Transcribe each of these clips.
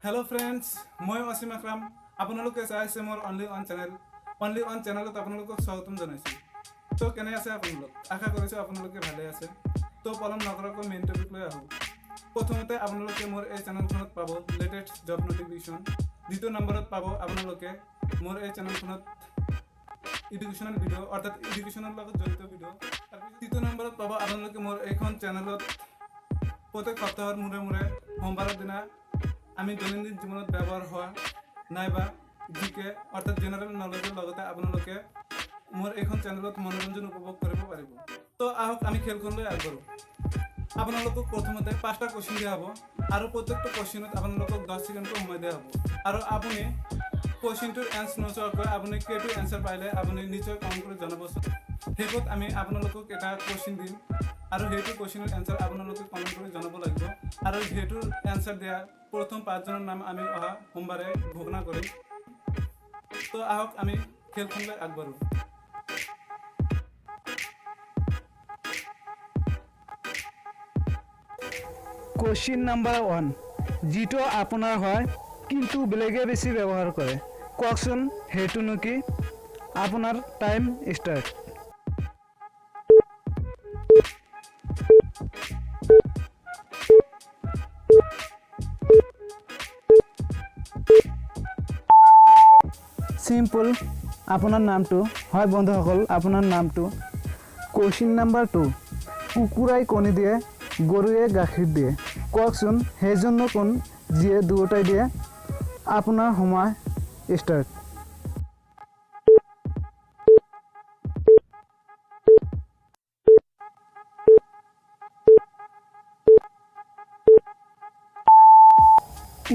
Hello' friends, মই অসীম আকৰাম। আপোনালোকে চাই আছে মোৰ only on channel. Only on চেনেলত আপোনালোকক স্বাগতম জনাইছোঁ। তো কেনে আছে আপোনালোক? আশা কৰিছোঁ আপোনালোকে ভালে আছে। তো পলম নকৰাকৈ মেইন টপিক লৈ আহোঁ। প্ৰথমতে আপোনালোকে মোৰ এই চেনেলখনত পাব লেটেষ্ট জব নটিফিকেশ্যন। দ্বিতীয় নম্বৰত পাব আপোনালোকে মোৰ এই চেনেলখনত এডুকেশ্যনেল ভিডিঅ', অৰ্থাৎ এডুকেশ্যনৰ লগত জড়িত ভিডিঅ'। তাৰপিছত তৃতীয় নম্বৰত পাব আপোনালোকে মোৰ এইখন চেনেলত প্ৰত্যেক সপ্তাহৰ মূৰে মূৰে সোমবাৰৰ দিনা আমি দৈনন্দিন জীৱনত ব্যৱহাৰ হোৱা নাইবা জিকে, অৰ্থাৎ জেনেৰেল নলেজৰ লগতে আপোনালোকে মোৰ এইখন চেনেলত মনোৰঞ্জন উপভোগ কৰিব পাৰিব। তো আহক, আমি খেলখনলৈ আগবাঢ়োঁ। আপোনালোকক প্ৰথমতে পাঁচটা কুৱেশ্যন দিয়া হ'ব আৰু প্ৰত্যেকটো কুৱেশ্যনত আপোনালোকক 10 ছেকেণ্ডকৈ সময় দিয়া হ'ব। আৰু আপুনি কুৱেশ্যনটোৰ এনচাৰ নোচোৱাকৈ আপুনি কেইটো এনচাৰ পাইলে আপুনি নিশ্চয় কমেণ্ট কৰি জনাবচোন। শেষত আমি আপোনালোকক এটা কুৱেশ্যন দিম আৰু সেইটো কুৱেশ্যনৰ এনচাৰ আপোনালোকে কমেণ্ট কৰি জনাব লাগিব। আৰু সেইটোৰ এনচাৰ দিয়া প্ৰথম পাঁচজনৰ নাম আমি অহা সোমবাৰে ঘোষণা কৰিম। তো আহক, আমি খেলখনলৈ আগবাঢ়োঁ। কুৱেশ্যন নাম্বাৰ 1, যিটো আপোনাৰ হয় কিন্তু বেলেগে বেছি ব্যৱহাৰ কৰে, কওকচোন সেইটোনো কি? আপোনাৰ টাইম ষ্টাৰ্ট। চিম্পল, আপোনাৰ নামটো। হয় বন্ধুসকল, আপোনাৰ নামটো। কুৱেশ্যন নাম্বাৰ 2, কুকুৰাই কণী দিয়ে, গৰুৱে গাখীৰ দিয়ে, কওকচোন সেইজননো কোন যিয়ে দুয়োটাই দিয়ে? আপোনাৰ সময় ষ্টাৰ্ট।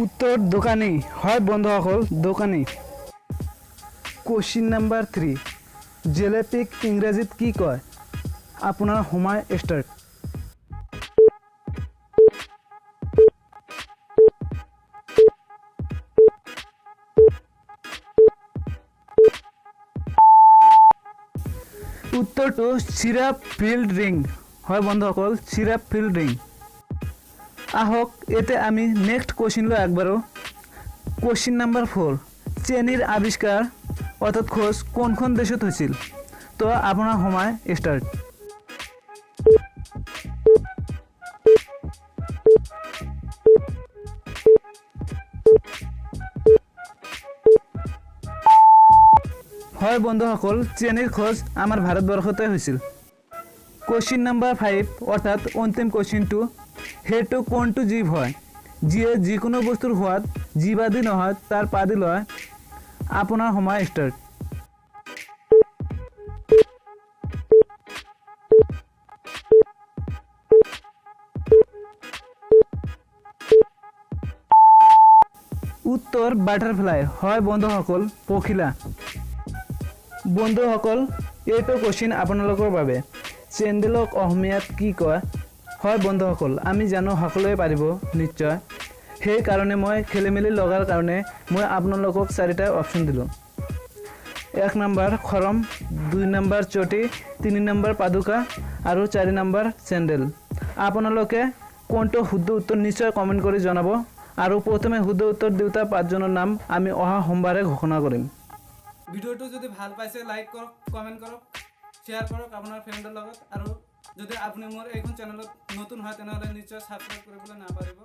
উত্তৰ দোকানী। হয় বন্ধুসকল, দোকানী। কুৱেশ্যন নাম্বাৰ 3, জেলেপিক ইংৰাজীত কি কয়? আপোনাৰ সময় ষ্টাৰ্ট। উত্তৰটো চিৰাপ ফিল্ড ৰিং। হয় বন্ধুসকল, চিৰাপ ফিল্ড ৰিং। আহক, এতিয়া আমি নেক্সট কুৱেশ্যনলৈ আগবাঢ়োঁ। কুৱেশ্যন নাম্বাৰ 4, চেনিৰ আৱিষ্কাৰ অৰ্থাৎ খোজ কোনখন দেশত হৈছিল? তো আপোনাৰ সময় ষ্টাৰ্ট। হয় বন্ধুসকল, চেনিৰ খোজ আমাৰ ভাৰতবৰ্ষতে হৈছিল। কুৱেশ্যন নাম্বাৰ 5, অৰ্থাৎ অন্তিম কুৱেশ্যনটো, সেইটো কোনটো জীৱ হয় যিয়ে যিকোনো বস্তুৰ সোৱাদ জিভা দি নহয়, তাৰ পা দি লয়? আপোনাৰ সময় ষ্টাৰ্ট। উত্তৰ বাটাৰফ্লাই। হয় বন্ধুসকল, পখিলা। বন্ধুসকল, এইটো কুৱেশ্যন আপোনালোকৰ বাবে। চেণ্ডেলক অসমীয়াত কি কয়? হয় বন্ধুসকল, আমি জানো, সকলোৱে পাৰিব নিশ্চয়। সেইকাৰণে মই খেলি মেলি লগাৰ কাৰণে মই আপোনালোকক চাৰিটা অপশ্যন দিলোঁ। 1 নম্বৰ খৰম, 2 নম্বৰ চটি, 3 নম্বৰ পাদুকা আৰু 4 নম্বৰ চেণ্ডেল। আপোনালোকে কোনটো শুদ্ধ উত্তৰ নিশ্চয় কমেণ্ট কৰি জনাব আৰু প্ৰথমে শুদ্ধ উত্তৰ দিওঁতা পাঁচজনৰ নাম আমি অহা সোমবাৰে ঘোষণা কৰিম। ভিডিঅ'টো যদি ভাল পাইছে, লাইক কৰক, কমেণ্ট কৰক, শ্বেয়াৰ কৰক আপোনাৰ ফ্ৰেণ্ডৰ লগত। আৰু যদি আপুনি মোৰ এইখন চেনেলত নতুন হয়, তেনেহ'লে নিশ্চয় ছাবস্ক্ৰাইব কৰিবলৈ নাপাহৰিব।